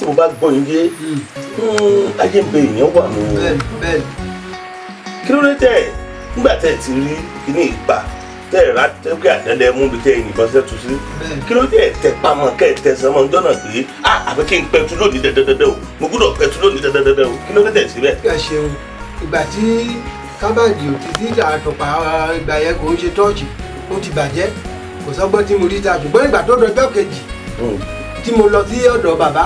Mo bá gbọ́ yín yé, ayé ń bẹ, èèyàn wà nù. Bẹ́ẹ̀ni, bẹ́ẹ̀ni. Kí ló dé tẹ̀ nígbà tẹ̀ ti rí kíní ìgbà tẹ̀ ẹ̀ rà tẹ́ pé àdánlẹ̀ mú bí tẹ̀ yìnbọn sẹ́tù sí? Bẹ́ẹ̀ni. Kí ló dé tẹ pamọ́ kẹ́ ẹ̀ tẹ̀sán mọ́ ọjọ́ náà pé àfi kí n pẹ̀tù lónìí dẹ́dẹ́dẹ́dẹ́ o, mo gbọ́dọ̀ pẹ̀tù lónìí dẹ́dẹ́dẹ́dẹ́ o? Kí ló dé tẹ̀ síbẹ̀? Ẹ ṣeun. Ìgbà tí kábàdì ò ti sí àtọ̀pà, ìgbà yẹn kò ń ṣe tọ́ọ̀ṣì, ó ti bàjẹ́, kò sọ́gbọ́n tí mo rí ta. Ṣùgbọ́n ìgbà tó dọjọ́ kejì tí mo lọ sí ọ̀dọ̀ bàbá,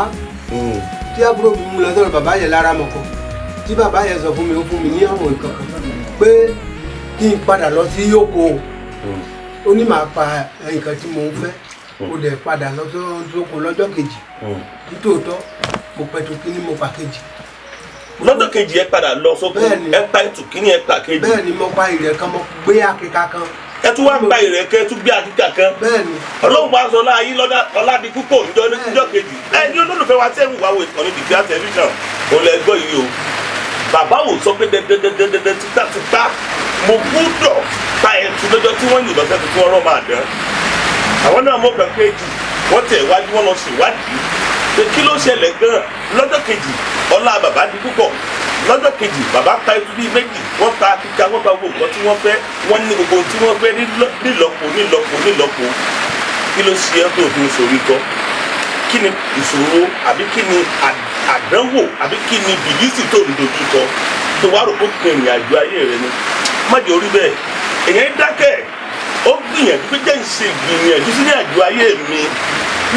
tí àbúrò mi mú lọ sọ́dọ̀ bàbá yẹn lára mọ̀kọ́, tí bàbá yẹn sọ fún mi, ó fún mi ní ọ̀rọ̀ ìkankan pé kí n padà lọ sí oko. Ó ní màá pa nǹkan tí mo ń fẹ́. Mo dẹ̀ padà lọ sóko lọ́jọ́ kejì. Nítòótọ́, mo pẹ̀tù kíní, mo pa kejì. Lọ́jọ́ kejì, ẹ padà lọ sóko? Bẹ́ẹ̀ni. Ẹ pa ẹtù kíní, ẹ pa kejì? Bẹ́ẹ̀ ni, mo pa ìrẹ̀ kan, mo gbé akíka kan. Ẹ tún wá gba ìrẹ̀kẹ́, ẹ tún gbé àkíkà kan? Bẹ́ẹ̀ ni. Ọlọ́run wá sọ láàyè ọlá di púpọ̀ níjọ́ kejì. Ẹ ní olólùfẹ́ wa tẹ́ ń wá wo ìkànnì Dìgbà Tẹlifíṣàn, òun lẹ gbọ́ yìí o. Bàbá ò sọ pé dẹ́dẹ́dẹ́dẹ́dẹ́ tipátipá mo gbúdọ̀ pa ẹ̀tù lọ́jọ́ tí wọ́n yìnbọn sẹ́tù tí wọ́n rọ́ máa dán. Àwọn náà mọ̀ kan kejì, wọ́n tẹ̀ wájú, wọn lọ ṣèwádìí pé kí ló ṣẹlẹ̀ gan lọ́jọ́ kejì. Ọlá bàbá di púpọ̀ lọ́jọ́ kejì. Bàbá pa ẹtù bíi méjì, wọ́n pa kíka, wọ́n pa gbogbo nǹkan tí wọ́n fẹ́, wọ́n ní gbogbo ohun tí wọ́n fẹ́ nílọ́po, nílọ́po, nílọ́po. Kí ló ṣe ẹ́ tó fi ń sorí kọ́? Kí ni ìṣòro, àbí kí ni àdánwò, àbí kí ni bìlísì tó ń dojú kọ tó wá rò pé kí ìrìn àjò ayé rẹ ni? Má jẹ́ orí bẹ́ẹ̀. Èèyàn dákẹ́, ó gbìyànjú pé jẹ́ ń ṣe ìgbìyànjú sí ní àjò ayé mi.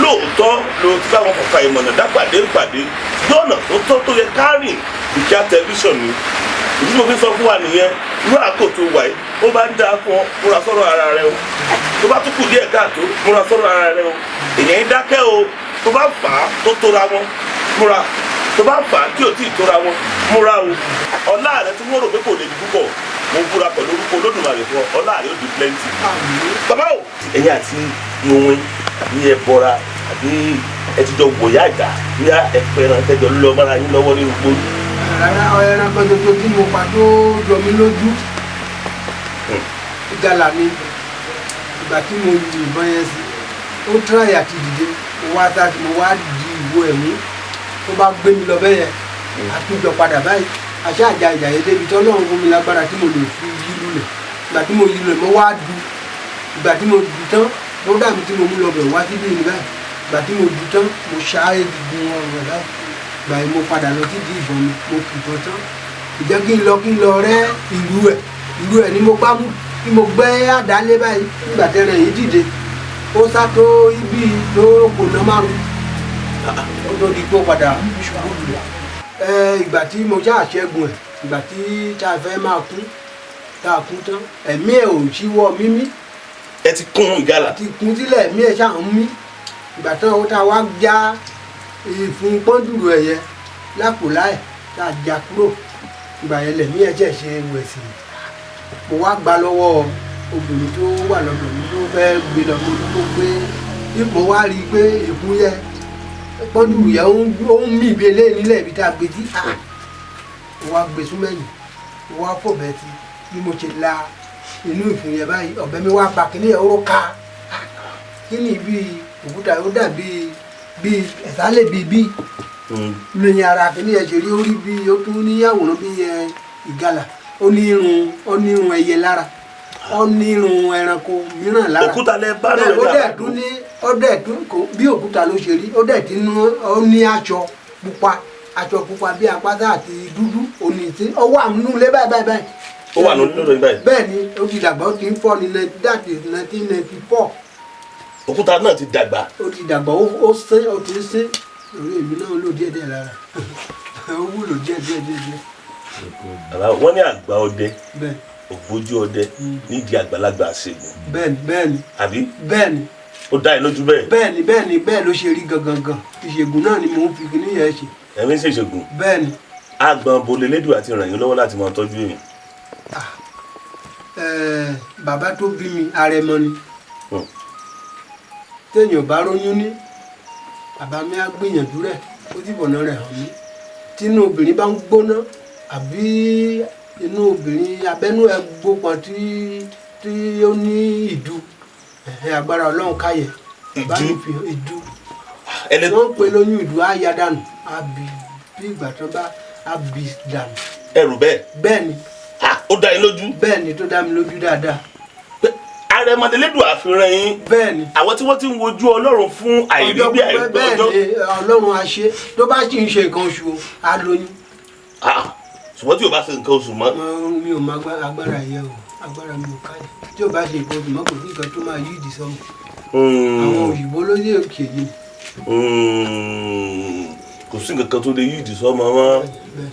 Lóòótọ́ ló ti bá wọn fọ̀fà ìmọ̀nà dápàdé pàdé lọ́nà tó tọ́ tó yẹ kárìn. Ìkíá Tẹlifíṣàn ni ìdí tí mo fi sọ fún wa nìyẹn. Irú àkókò tó wà yìí, ó bá ń dáa fún ọ, múra sọ́rọ̀ ara rẹ o. Tó bá tún kù díẹ̀ káàtó, múra sọ́rọ̀ ara rẹ o. Èèyàn ń dákẹ́ o. Tó bá fà á tó tóra wọn, múra. Tó bá fà á tí ò tí ì tóra wọn, múra o. Ọlá rẹ tí wọ́n rò pé kò lè di púpọ̀, mo búra pẹ̀lú orúkọ Olódùmarè fún ọ, ọlá rẹ ó di plenty. Àmín. Bàbá o, ẹ̀yin àti iwin, àbí ẹ bọra, àbí ẹ ti jọ wòyá àjà, bóyá ẹ fẹ́ràn tẹjọ lọ mọ́ra yín lọ́wọ́ nínú gbòòrò? Rárá, ẹran kan ṣoṣo tí mo pa tó jọ mí lójú, ìgalà ni. Ìgbà tí mo lu ìbọn yẹn sí, ó tíráyà àti dìde, mo wá sá, mo wá di ìwo ẹ̀ mú, tó bá gbé mi lọ bẹ́yẹn, àtúnjọ padà báyìí. Àṣà àjà ìjà yẹn débi tí Ọlọ́run fún mi lágbára tí mo lè fi yí lulẹ̀. Ìgbà tí mo yí lulẹ̀, mo wá du. Ìgbà tí mo du tán, lọ́dà mi tí mo mú lọ bẹ̀ wá síbí ní báyìí. Ìgbà tí mo du tán, mo ṣá egungun ọrùn rẹ̀ báyìí. Ìgbà yẹn, mo padà lọ sí di ìbọn mi, mo kìbọn tán. Ìjẹ́ kí n lọ rẹ́ ìlú ẹ̀. Ìlú ẹ̀ ni mo gbá mú tí mo gbẹ́ àdálé báyìí. Nígbà tẹ́lẹ̀ yìí dìde, ó sá tó ibi tó kò ná márùn, ó tó di pé ó padà ṣubú lulẹ̀. Ẹ ìgbà tí mo ṣáà ṣẹ́gun ẹ̀, ìgbà tí tá a fẹ́ máa kú, tá a kú tán, ẹ̀mí ẹ̀ ò ṣíwọ́ mímí. Ẹ ti kún ìgalà? Ti kún sílẹ̀, ẹ̀mí ẹ̀ ṣáà ń mí. Ìgbà tán ó tá a wá já ìfun pọ́ńdùrù ẹ̀yẹ lápò láì tá a já kúrò, ìgbà yẹn lẹ̀mí ẹ̀ ṣẹ̀ ṣe wẹ̀sì. Mo wá gbà lọ́wọ́ obìnrin tó wà lọ́dọ̀ mi tó fẹ́ gbé lọ, mo ní kó gbé. Mo wá rí i pé ìfun yẹ pọ́ńdùrù yẹn ó ń mì bí eléyìí nílẹ̀ ibi tá a gbé sí. Mo wá gbé súnmẹ́yìn, mo wá fọ̀bẹ sí. Bí mo ṣe la inú ìfun yẹn báyìí, ọ̀bẹ mi wá pa kíní yẹn, ó ká kíní bíi òkúta, ó dàbí bíi ẹ̀sálẹ̀ bíi lóyún ara kíní yẹn ṣe rí. Ó rí bíi, ó tún ní àwòrán bíi ẹ ìgalà. Ó ní irun, ó ní irun ẹyẹ lára, ó ní irun ẹranko mìíràn lára. Òkúta lẹ bá Bẹ́ẹ̀, lọ́rẹ̀? ó dẹ̀ tún ní, ó dẹ̀ tún kò bí òkúta ló ṣe rí. Ó dẹ̀ tún ní, ó ní aṣọ pupa, aṣọ pupa bí apáta àti dúdú òní tí ó wà nínú ilé báyìí báyìí báyìí. Ó wà nínú lọ́dọ̀ yín báyìí? Bẹ́ẹ̀ ni, ó ti dàgbà, ó ti ń fọ́ ní, that is 1994. Òkúta náà ti dàgbà? Ó ti dàgbà, ó sín, ó ti ń sín. Orí èmi náà lò díẹ̀ díẹ̀ lára, ó wúlò díẹ̀ díẹ̀ díẹ̀ díẹ̀. Bàbá, wọ́n ní àgbà ọdẹ, Bẹ́ẹ̀. ògbójú ọdẹ nídìí àgbàlagbà àṣegùn. Bẹ́ẹ̀ ni, bẹ́ẹ̀ ni. Àbí? Bẹ́ẹ̀ ni. Ó dá ẹ lójú bẹ́ẹ̀? Bẹ́ẹ̀ ni, bẹ́ẹ̀ ni, bẹ́ẹ̀ ló ṣe rí gangan gan. Ìṣègùn náà ni mò ń fi kíní yẹn ṣe. Ẹ̀mí ń ṣèṣègùn? Bẹ́ẹ̀ ni. Àgbọn bolè lédùn àti ràn yín lọ́wọ́ láti máa tọ́jú èèyàn? Bàbá tó bí mi, arẹmọ ni. Téèyàn bá róyún ní, bàbá mi á gbìyànjú rẹ̀, ó sì bọ̀nà rẹ̀ hàn mí. Tínú obìnrin bá ń gbóná, àbí inú obìnrin abẹ́nú ẹ̀ gbópọn tí ó ní ìdú, ẹ̀hẹ́, agbára Ọlọ́run káyẹ̀. Bàbá mi Ìdú? fi ìdú. Ẹni Wọ́n ń pe lóyún ìlú, á ya dànù, á bì bí ìgbà tó bá á bì dànù. Ẹrù bẹ́ẹ̀? Bẹ́ẹ̀ ni. Ah, ó dá yín lójú? Bẹ́ẹ̀ ni, tó dá mi lójú dáadáa. Pé àrẹ̀mọdélédùn àfihàn yín. Bẹ́ẹ̀ ni. Àwọn tí wọ́n ti ń wojú Ọlọ́run fún àìrí Ọjọ́ bí pípẹ́. àìrí Bẹ́ẹ̀ ọjọ́. ni, Ọlọ́run á ṣe, tó bá sì ń ṣe nǹkan oṣù o, á lóyún. Ah, ṣùgbọ́n tí o bá ṣe nǹkan oṣù mọ́? Mi ò mọ agbára yẹn o, agbára mi ò ká yẹn. Tí ò bá ṣe nǹkan oṣù mọ́, kò sí nǹkan tó máa yí ìdí sọ́mọ. Àwọn òyìnbó ló yẹ òkè yìí. Kò sí nǹkan kan tó lè yí ìdí sọ́mọ mọ́. Bẹ́ẹ̀.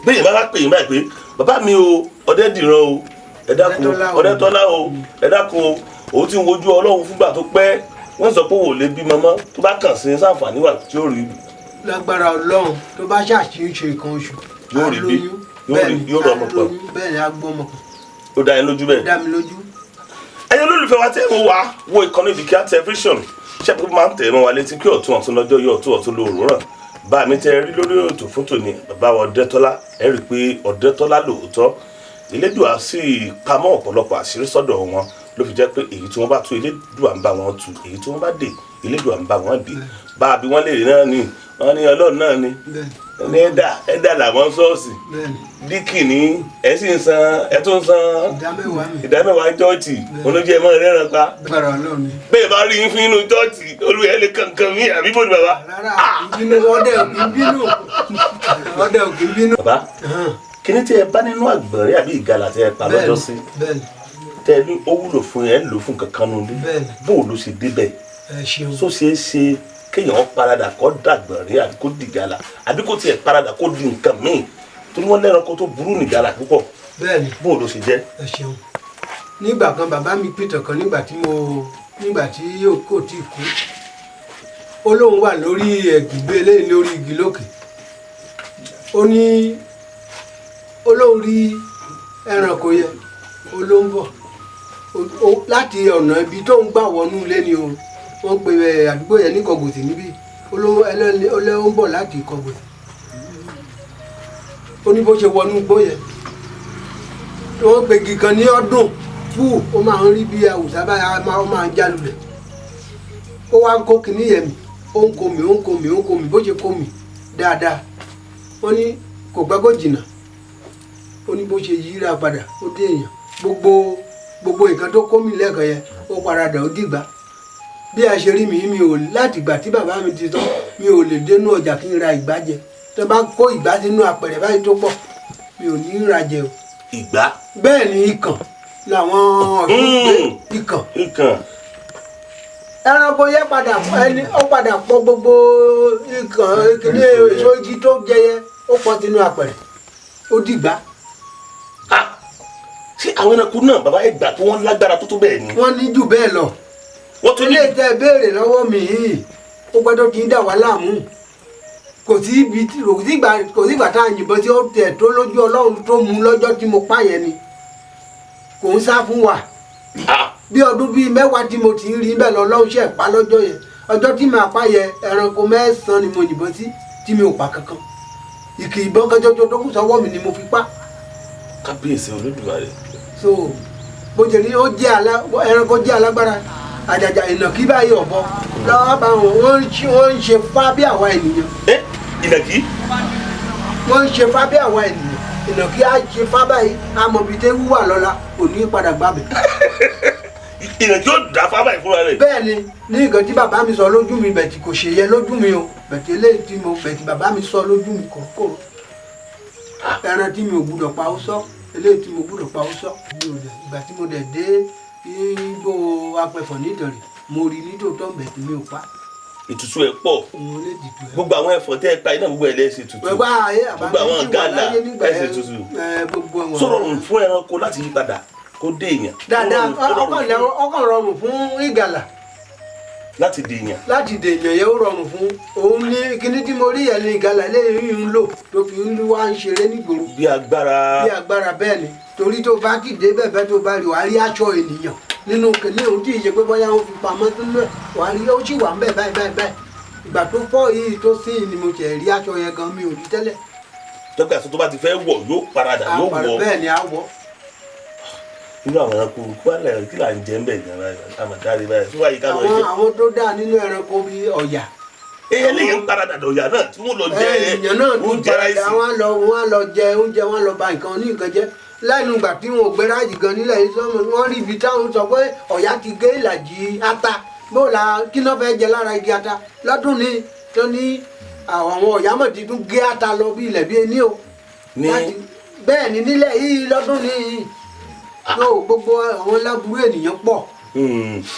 Bẹ́ẹ̀ bá bá pè yín báyìí pé bàbá mi o, Ọ̀dẹ́dìran o, ẹ dákun. Ọ̀dẹ́tọ́lá o. Ọ̀dẹ́tọ́lá o, ẹ dákun o, òun ti ń wojú Ọlọ́run fúngbà tó pẹ́, wọ́n sọ pé òun ò lè bímọ mọ́, tó bá kàn sí sáǹfààní wà tí ó rí? Lágbára Ọlọ́run, tó bá ṣàṣì ń ṣe nǹkan oṣù, Yóò á rí bí? lóyún. Yóò Bẹ́ẹ̀ rí- ni, yóò á rọmọ pọ̀. lóyún, bẹ́ẹ̀ ni, á gbọ́mọ pọ̀. Ó dá yín lójú bẹ́ẹ̀? Dá mi lójú. Ẹ̀yin olólùfẹ́ wa tẹ́ ń wá wo ìkànnì Vikia Television, ṣé pé máa ń tẹ̀ mọ́ wa létí pé ọ̀tún ọ̀tún lọ́jọ́ yóò, ọ̀tún ọ̀tún lóòrùn ràn. Bá mi tẹ́ rí lórí ètò fún tòní, bàbá wa Ọ̀dẹ́tọ́lá, ẹ rí i pé Ọ̀dẹ́tọ́lá lóòótọ́, Elédùà sì pamọ́ ọ̀pọ̀lọpọ̀ àṣírí sọ́dọ̀ wọn, ló fi jẹ́ pé èyí tí wọ́n bá tú, Elédùà ń bá wọn tú, èyí tí wọ́n bá dè, Elédùà ń bá wọn dè. Bá a bí wọ́n lè rí náà ni wọ́n ní Ọlọ́run náà ni. Bẹ́ẹ̀. Ní ẹ̀dà ẹ̀dà làwọn ṣọ́ọ̀ṣì. Bẹ́ẹ̀ ni. Díkì ní ẹ̀ sì ń san, ẹ̀ tún ń san. Ìdá mẹ́wàá mi. Ìdámẹ́wàá chọ́ọ̀chì olójú ẹ̀ mọ́ rẹ́ràn pa. Lágbára Ọlọ́run ni. Bẹ́ẹ̀ bá rí yín fún inú chọ́ọ̀chì, olúwa lè kankan mí àbí bò ní bàbá. Rárá, ìbínú ọdẹ òkè bínú, ọdẹ òkè bínú. Bàbá, kíní tí ẹ bá nínú àgbọ̀nrín àbí ìgalà tí ẹ pa lọ́jọ́ sí, Bẹ́ẹ̀ni. tẹ ẹ ní ó wúlò fún ẹ, ń lò fún kankan nù ní. Bẹ́ẹ̀ni. Bó o ló ṣe débẹ̀? Ẹ ṣeun. Tó ṣeé ṣe kéèyàn paradà kó dàgbọ̀nrín àbí kó dìgalà àbí kó tiẹ̀ paradà kó di nǹkan míì, torí wọ́n lẹ́ranko tó burú nìgalà púpọ̀? Bẹ́ẹ̀ni. Bó o ló ṣe jẹ́? Ẹ ṣeun. Nígbà kan, bàbá mi pìtàn kan nígbà tí yóò kò tí kú. Ó lóun wà lórí ẹ̀gúngbé eléyìí, lórí igi lókè. Ó ní ó lóun rí ẹranko yẹn, ó ló ń bọ̀ láti ọ̀nà ibi tó ń gbà wọnú ilé ni o. Wọ́n pe àdúgbò yẹn ní Kọ̀gòsì níbí. Ó ló ó ló ń bọ̀ láti Kọ̀gòsì. Ó ní bó ṣe wọnú igbó yẹn, wọ́n pe igi kan ní ọdún fún, ó máa ń rí bí awùsá báyìí, ó máa ń já lulẹ̀. Ó wá ń kó kinní yẹn mì, ó ń kó mì, ó ń kó mì, ó ń kó mì. Bó ṣe kó mì dáadáa, ó ní kò gbẹ́ kó jìnnà, ó ní bó ṣe yíra padà, ó dé èèyàn. Gbogbo gbogbo nǹkan tó kó mì lẹ́ẹ̀kan yẹn, ó paradà, ó dìgbà. Bí a ṣe rí mi, mi ò, láti ìgbà tí bàbá mi ti tán, mi ò lè dénú ọjà kí n ra ìgbá jẹ. Tó bá kó ìgbá sínú apẹ̀rẹ̀ báyìí tó pọ̀, mi ò ní í ra jẹ o. Ìgbá? Bẹ́ẹ̀ ni, ikàn làwọn ọ̀ṣun pé ikàn. Ikàn. Ẹranko yẹn padà, ẹni ó padà pọ̀ gbogbo ikàn kìíní, èso igi tó jẹyẹ, ó pọ̀ sínú apẹ̀rẹ̀, ó dìgbà. Ah, ṣé àwọn ẹranko náà, bàbá, ẹ gbà tó wọ́n lágbára tó tó bẹ́ẹ̀ ni? Wọ́n ní jù bẹ́ẹ̀ lọ. Wọ́n tún ní. Ilé tẹ béèrè lọ́wọ́ mi yìí, ó gbọ́dọ̀ kí n dà wá láàmú. Kò sí ibi tí kò sí ìgbà, kò sí ìgbà tá a yìnbọn tí ó tẹ̀ tó lójú Ọlọ́run tó mú lọ́jọ́ tí mo pa yẹn ni kò ń sá fún wa. Ah. Bí ọdún bíi 10 tí mo ti ń rí bẹ́ẹ̀ lọ, Ọlọ́run ṣe pa lọ́jọ́ yẹn. Ọjọ́ tí màá pa yẹn, ẹranko 9 ni mo yìnbọn sí tí mi ò pa kankan. Ìkì ìbọn kan ṣoṣo tó kù sọ́wọ́ mi ni mo fi pa. Kábíyèsí Olódùmarè. So bó ṣe rí, ó jẹ́ ẹranko jẹ́ alágbára, àjàjà ìnàkí báyìí, ọ̀bọ lọ́wọ́ bá wọn, wọ́n ń ṣe fá bí àwa ènìyàn. Ẹ ìnàkí? Wọ́n ń ṣe fá bí àwa ènìyàn. Ìnàkí á ṣe fá báyìí, àmọ́ ibi tẹ́ wúwà lọ́la, kò ní padà gbàbẹ̀. Ìnàkí ó dà fábà ìfúnra rẹ̀? Bẹ́ẹ̀ ni, ní nǹkan tí bàbá mi sọ lójú mi, bẹ̀tì kò ṣe yẹ lójú mi o, bẹ̀tì eléyìí tí mo bẹ̀tì bàbá mi sọ lójú mi kòrókòrò, ẹran tí mi ò gbúdọ̀ pa ó sọ, eléyìí tí mo gbúdọ̀ pa ó sọ. Mi ò dẹ̀ ìgbà tí mo dẹ̀ dé igbó apẹ̀fọ̀ nídọ̀rẹ̀, mo rí nítòótọ́, bẹ̀tì mi ò pa. Ìtùtù ẹ̀ pọ̀. Òun lè dìtú ẹ̀. Gbogbo àwọn ẹ̀fọ́ tẹ́ ẹ pa iná, gbogbo ẹ̀ lẹ́sẹ̀ tutù. Gbogbo ayé àbá Gbogbo àwọn mi sì wà gàlà láyé nígbà ẹsẹ̀ yẹn. tutù. Ẹ, gbogbo àwọn. Sọ̀rọ̀ rọrùn fún ẹranko láti yí padà kó dé èèyàn? Dáadáa. Ó rọrùn- ó rọrùn Ọkàn rọrùn fún ìgàlà láti dè èèyàn. Láti dèèyàn yẹn, ó rọrùn fún òun. Ní kíní tí mo rí yẹn ní ìgalà eléyìí ń lò tó fi ń wá ń ṣeré nígboro. Bí agbára. Bí agbára, bẹ́ẹ̀ ni, torí tó bá dìde bẹ́ẹ̀ bẹ́ẹ̀, tó bá rí, wàá rí aṣọ ènìyàn nínú kíní òun tí ì ṣe pé bóyá ó fi pamọ́ sínú ẹ̀, wàá rí ó sì wà ń bẹ̀ báyìí báyìí báyìí. Ìgbà tó fọ́ yìí tó sí ni mo ṣẹ̀ rí aṣọ yẹn gan, mi ò rí tẹ́lẹ̀. Tọ́gbà tó bá ti fẹ́ wọ̀, yóò paradà, yóò wọ̀. Bẹ́ẹ̀ ni, á wọ̀. Inú àwọn ẹranko kí wàá lẹ̀ kí là ń jẹ ń bẹ̀ gan báyìí, àmọ̀dáre báyìí tí wàá yí ká lọ Àwọn jẹ. àwọn tó dáa nínú ẹranko bíi ọ̀yà. Eléyìí ń paradà dọ̀yà náà tí wọ́n lọ jẹ Èèyàn náà tún oúnjẹ paradà, ráìsì. Wọ́n á lọ jẹ oúnjẹ, wọ́n á lọ ba nǹkan ní nǹkan jẹ́ lẹ́nu ìgbà tí wọn ò gbé ráàjì gan nílẹ̀ yìí sọ́mọ. Wọ́n rí ibi táwọn sọ pé ọ̀yà ti gé ìlàjì ata, bó la kí náà fẹ́ jẹ lára igi ata lọ́dún ni tó ní àwọn ọ̀yà mọ̀ ti tún gé ata lọ bí ilẹ̀ bí ení o. Ní Bẹ́ẹ̀ ni nílẹ̀ yìí lọ́dún ni yóò gbogbo àwọn láburú ènìyàn pọ̀.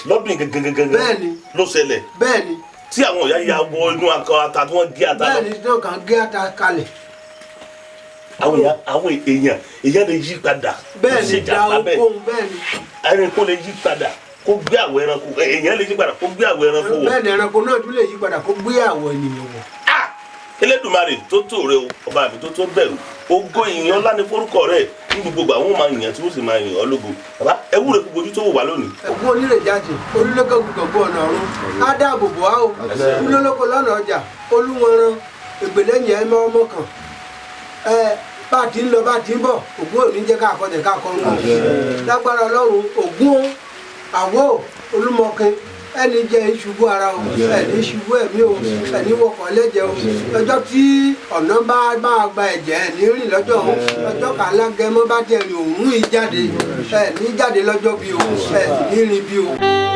Lọ́dún yìí gangan gangan Bẹ́ẹ̀ ni. ló ṣẹlẹ̀ Bẹ́ẹ̀ ni. tí àwọn ọ̀yà ya wọ inú akọ ata tí wọ́n gé ata lọ. Bẹ́ẹ̀ ni, tí wọ́n kàn gé ata kalẹ̀. Àwọn èèyàn lè yí padà Bẹ́ẹ̀ kó ni ṣe da jàmbá bẹ́ẹ̀. ohunkóhun, bẹ́ẹ̀ ni. Ẹranko lè yí padà kó gbé àwọ̀ ẹranko, èèyàn lè yí padà kó gbé àwọ̀ ẹranko wọ̀. Bẹ́ẹ̀ ni, ẹranko náà tún lè yí padà kó gbé àwọ̀ ènìyàn wọ̀. Ah! Elédùmarè tó tó rẹ o, ọba mi tó tó bẹ̀rù, ògo ìyìn ọlá ní forúkọ rẹ ní gbogbo àwọn máa yàn tí ó sì máa yàn ọ́ lógo. Bàbá, ẹ wúre gbogbo ojú tó wò wá lónìí. Ẹ̀gbọ́n onírèjáde olúlókè gbogbo ọ̀nà ọ̀run á dáàbò bò á o, olúlókè lọ́nà ọjà olúwọ̀nrán ìgbèlẹ́yìn ẹ̀ mọ́ ọmọ kan ẹ bá a ti ń lọ bá a ti ń bọ̀, Ògún ò ní jẹ́ ká kọtẹ̀ ká kọrun o. Lágbára Ọlọ́run, Ògún o, àwọ̀ olúmọkin ẹni jẹ́ ìṣubú ara o, ẹni ṣubú ẹ̀mí o, ẹni wọkọ̀ lẹ́jẹ̀ o. Ọjọ́ tí ọ̀nà bá máa gba ẹ̀jẹ̀, ẹni rìn lọ́jọ́ o. Ọjọ́ kàlágẹmọ́ bá tẹ̀ rìn òórùn yìí jáde, ẹni jáde lọ́jọ́ bí o, ẹni rìn bí o.